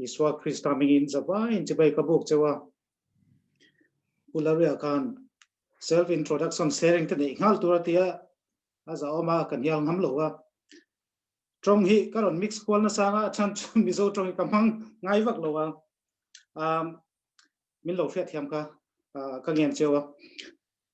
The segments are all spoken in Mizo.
Isua Krista hmingin zavaiin chibai ka buk cheu a. Pu Laria khan self introduction sharing te neih nghal tur a tia a za awm a, kan hial ngam lo a. Tawng hi ka rawn mix kual nasa anga a chhan chu Mizo tawng hi ka hmang ngai vak lo a. Um, min lo hriat thiam kha ka ngen cheu a.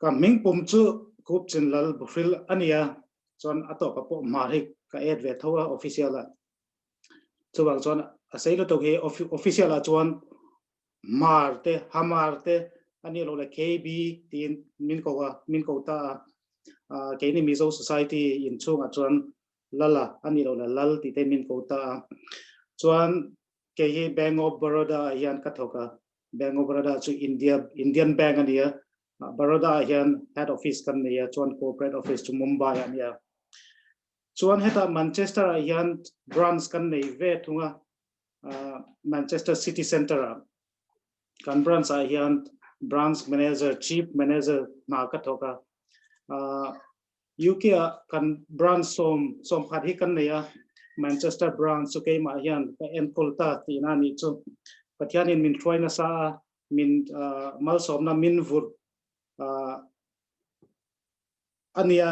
Ka hming pum chu Kup Chin Lal Buhril a nia, chuan a tawpa pawh hmar hi ka add ve tho a official ah. Chuvang chuan a sei lutuk hi official ah chuan Hmar te, Hamar te a nih loh le KB tiin min ko a, min ko ta a. Keini Mizo Society inchhungah chuan Lala a nih loh le Lal tih te min ko ta a. Chuan kei hi Bank of Baroda ah hian ka thawk a, Bank of Baroda chu India Indian Bank a ni a, Baroda ah hian head office kan nei a, chuan corporate office chu Mumbai ah a ni a. Chuan hetah Manchester ah hian branch kan nei ve thung a, Manchester City Centre ah kan branch ah hian branch manager, chief manager hna ka thawk a. UK ah kan branch sawm sawmkhat hi kan nei a, Manchester branch chu keimah hian ka enkawl ta tihna a nih chu. Pathianin min hruai nasa a, min malsawmna min vurh a nia.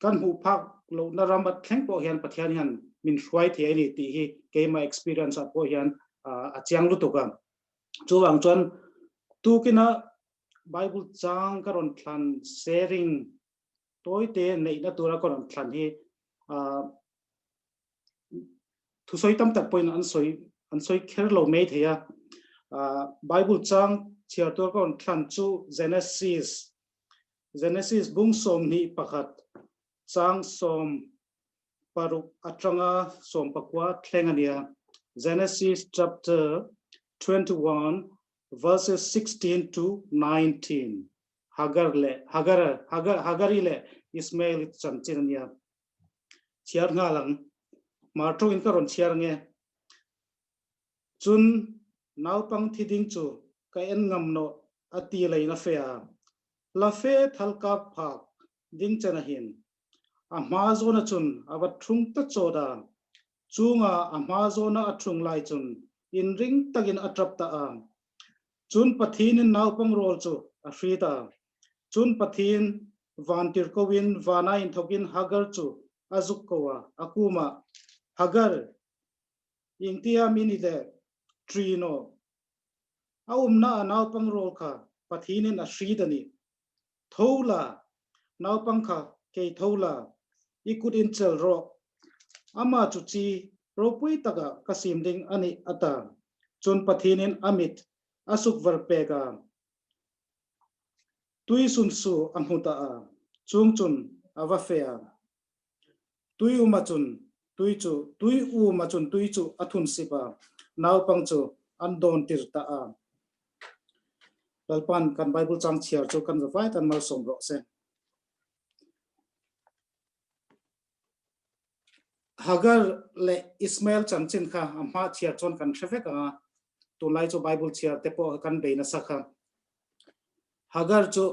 Kan hmuh phak lohna ram a thleng pawh hian Pathian hian min hruai thei a ni tih hi keimah experience ah pawh hian a chiang lutuk a. Chuvang chuan tukina Bible chang ka rawn thlan sharing tawite neihna tura ka rawn thlan hi thusawi tam tak pawhin an sawi an sawi kher lo mai thei a. Bible chang chhiar tur ka rawn thlan chu Genesis Genesis bung 21 chang 16 atanga 19 thleng a nia. Genesis chapter 21 verses 16 to 19. Hagar leh Hagar Hagar Hagari leh Ismael chanchin a nia. Chhiar nghal ang. Hmar tawngin ka rawn chhiar nge. Chun naupang thi ding chu ka en ngam nawh a ti lein a fe a. Hla fe thal kap phak ding chen ahin. A hma zawna chun a va thung ta chawt a. Chunga a hma zawna a thung lai chun inring takin a tap ta a. Chun Pathinin naupang rawl chu a hri ta. Chun Pathin vantirhkoin vana inthawkin Hagar chu a zuk ko a, a kumah, Hagar, engtia min i leh ṭin aw? A umna a naupang rawl kha Pathinin a hri ta ni. Tho la, naupang kha kei tho la, i kut in chelh rawh. Amah chu chi ropui takah ka sim ding a nih a ta. Cun Pathinin a mit a suk var pek a, tui sunsu a hmu ta a, chung cun a va fe a. Tui um ahcun tui cu tui um ahcun tui cu a thun sip a, naupang cu an dawntir ta a. Lalpan kan Bible cang chiar cu kan zavai tan malsawm rawh seh. Hagar le Ismael chanchin kha a hma chiar chuan kan hre vek anga tunlai chu Bible chiar te pawh kan bei nasa kha. Hagar chu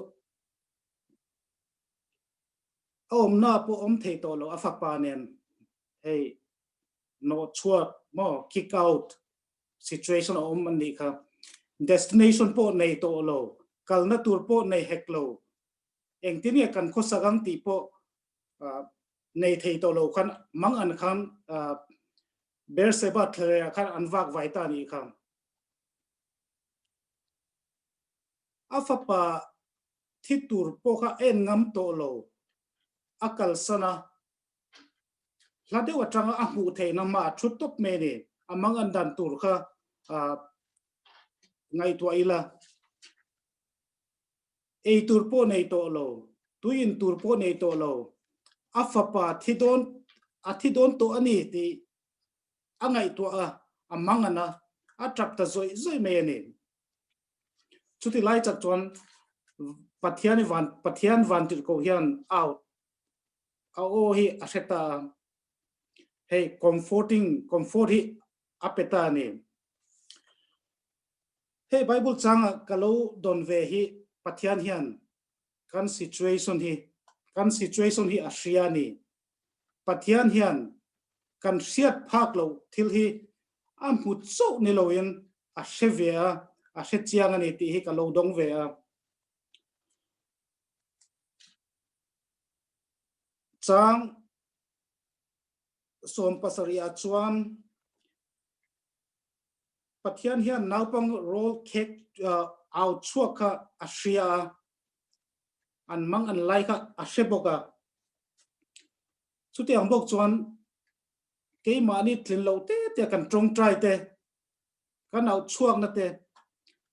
a awmna pawh awm thei tawh lo a fapa nen hei nawh chhuat maw kick out situation a awm an nih kha. Destination pawh nei tawh lo, kalna tur pawh nei hek lo, engtin nge kan khawsak ang tih pawh nei thei tawh lo khan mang an khan Beersheba thlaleh khan an vak vai ta nih kha. A fapa thi tur pawh kha en ngam tawh lo, a kalsan a, Hla deuh atanga a hmuh theihna hma a thut tawp mai a ni. A mang an dan tur kha ngaihtuah ila. Ei tur pawh nei tawh lo, tui in tur pawh nei tawh lo, a fapa thi dawn a thi dawn tawh a ni tih a ngaihtuah a, a mang an a, a tap ta zawih zawih mai a ni. Chuti lai chak chuan Pathian i van Pathian vantirhkoh hian out a aw hi a hre ta a, hei comforting comfort hi a pe ta a ni. Hei Bible changa ka lo dawn ve hi Pathian hian kan situation hi kan situation hi a hria a ni. Pathian hian. kan hriat phak loh thil hi a hmu chauh ni loin a hre ve a, a hre chiang a ni tih hi ka lo dawng ve a. Chang 17 ah chuan Pathian hian naupang rawl khek au chhuak kha a hria a, an mang an lai kha a hre bawk a. Chutiang bawk chuan keimahni tlin loh te te kan tawngtai te, kan auh chhuakna te,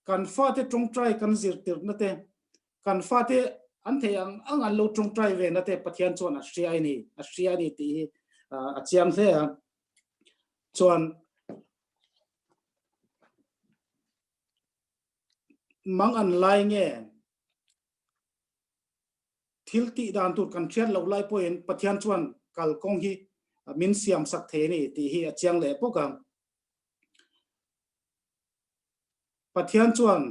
kan fate tawngtai kan zirtirna te, kan fate an theih ang ang an lo tawngtai ve na te Pathian chuan a hria a ni, a hria a ni tih hi a chiang hle a. Chuan mang an lai nge thil tih dan tur kan hriat loh lai pawhin Pathian chuan kalkawng hi min siam sak thei a ni tih hi a chiang leh bawk a. Pathian chuan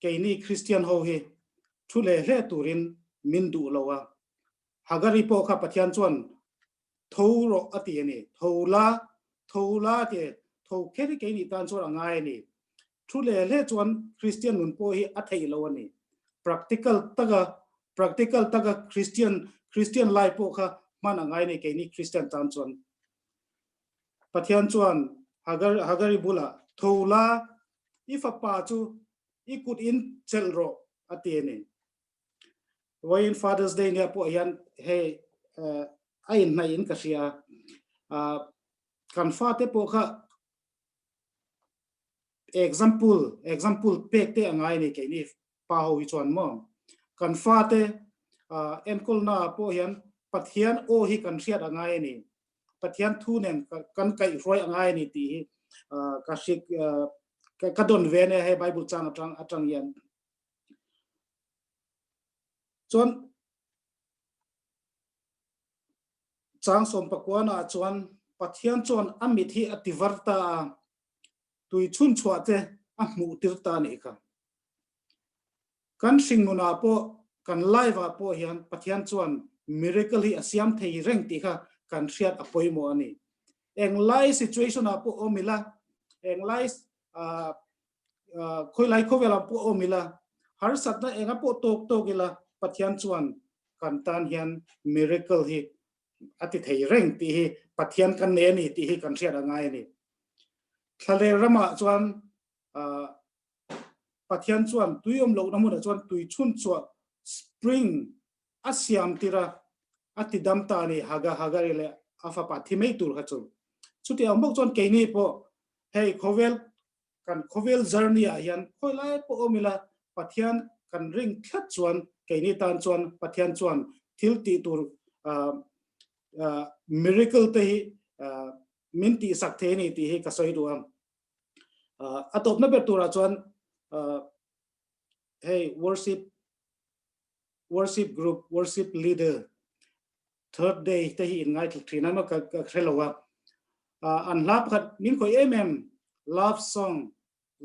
keini Kristian ho hi thu leh hle turin min duh lo a. Hagari pawh kha Pathian chuan tho rawh a ti a ni. Tho la, tho la ti tho kher hi keini tan chuan a ngai a ni. Thu leh hle chuan Kristian nun pawh hi a theih lo a ni. Practical taka practical taka Kristian Kristian lai pawh kha hman a ngai a ni keini Kristian tan chuan. Pathian chuan Hagar Hagari bulah tho la, i fapa chu i kut in chelh rawh a ti a ni. Vawiin Father's Day nia pawh hian hei a inhnaih in ka hria a, kan fate pawh kha example example pek te a ngai a ni keini pa ho hi chuan maw. Kan fate enkawlna ah pawh hian Pathian aw hi kan hriat a ngai a ni. Pathian thu nen kan kaihhruai a ngai a ni tih hi ka hrik ka dawn ve a nia hei Bible chang atang atang hian. Chuan chang 19 ah chuan Pathian chuan a mit hi a ti var ta a, tui chhun chhuah te a hmuh tir ta a nih kha. Kan hringnun ah pawh kan life ah pawh hian Pathian chuan miracle hi a siam thei reng tih kha kan hriat a pawimawh a ni. Englai situation ah pawh awm ila, englai khawilai khawvel ah pawh awm ila, harsatna enga pawh tawk tawk ila Pathian chuan kan tan hian miracle hi a ti thei reng tih hi Pathian kan nei a ni tih hi kan hriat a ngai a ni. Thlalel ramah chuan Pathian chuan tui awm lohna hmunah chuan tui chhun chhuah spring a siam tir a, a ti dam ta a ni Haga Hagari leh a fapa thi mai tur kha chu. Chutiang bawk chuan keini pawh hei khawvel kan khawvel journey ah hian khawi lai pawh awm ila Pathian kan ring tlat chuan keini tan chuan Pathian chuan thil tih tur miracle te hi min tihsak thei a ni tih hi ka sawi duh ang. A tawpna ber turah chuan hei worship worship group worship leader third day te hi in ngaithla thin a maw ka hre lo a an hla pakhat min khawih em em love song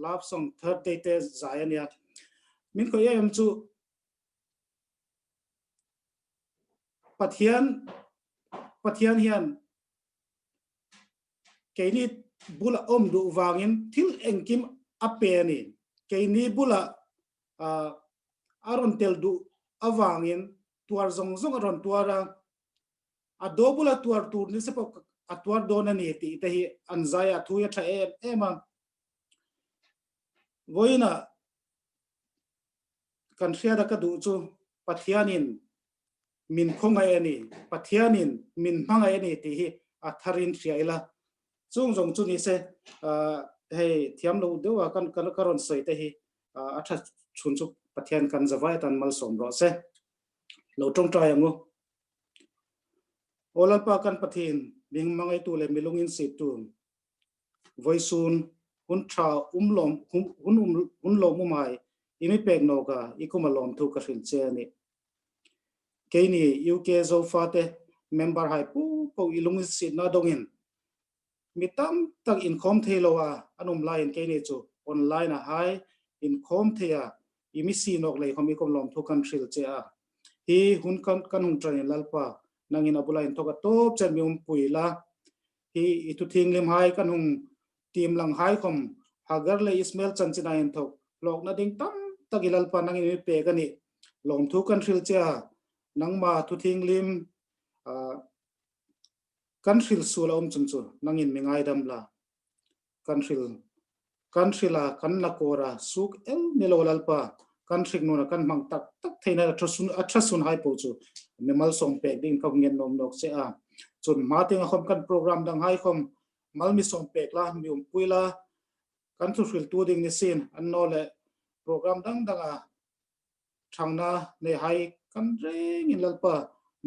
love song third day te zai a nia min khawih em em chu Pathian Pathian hian keini bula awm duh vangin thil engkim a pe a ni. Keini bula a rawn tel duh avangin tuar zawng zawng a rawn tuar a, a do bula tuar tur ni se pawh a tuar dawn a ni tih te hi an zai a, thu hi a tha em em a. Vawiinah kan hriat a ka duh chu Pathianin min khawngaih a ni, Pathianin min hmangaih a ni tih hi a tharin hria ila. Chung zawng chu ni se, hei thiam lo deuh a kan ka rawn sawi te hi a tha chhun chu Pathian kan zavai atan malsawm rawh se. Lo tawngtai ang u. Aw Lalpa kan Pathin, min hmangaitu leh milungin siptu, Vawisun hun tha um lawm hun um hun lawm um ai i mi pek nawka i kum a lawm thu ka hrilh che a ni. Keini UK Zofate member hai pu po i lung sitna dawngin mi tam tak inkhawm thei lo a an um laiin keini chu online a hai inkhawm thei a i mi si nawk lei khawm i kum lawm thu kan hrilh che a. Hi hun kan kan hung ṭan in Lalpa nangin a bula in thawk a tawp chen mi um pui la. Hi i thu thinglim hai kan hung tim lang hai khom Hagar le Ismael chanchin a in thok hlawkna ding tam tak i Lalpa nangin mi pek ani. Lawmthu kan hril che a, nangma thu thinglim kan hril sul a um chung chu nangin mi ngaidam la. Kan hril kan hrila kan la kawra suk el ni lo Lalpa kan hrik nuna kan hmang tak tak theina a tha sun a tha sun hai po chu mi malsawm pek ding ka ngen nom nok che a. Chun hma tinga khom kan program dang hai khom mal mi sawm pek la mi um pui la kan thu hril tu ding ni sin an no le program dang dang a thangna nei hai kan reng in Lalpa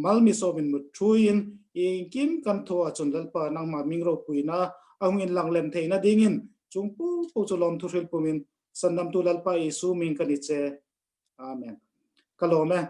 mal mi sawm in mut thuin in kim kan tho a chun Lalpa nangma mingro puina ahung in lang lem theina ding in chung pu pu chu lom thu hril pumin sandam tu Lalpa Isu ming kan i che. Amen. Ka lawm e.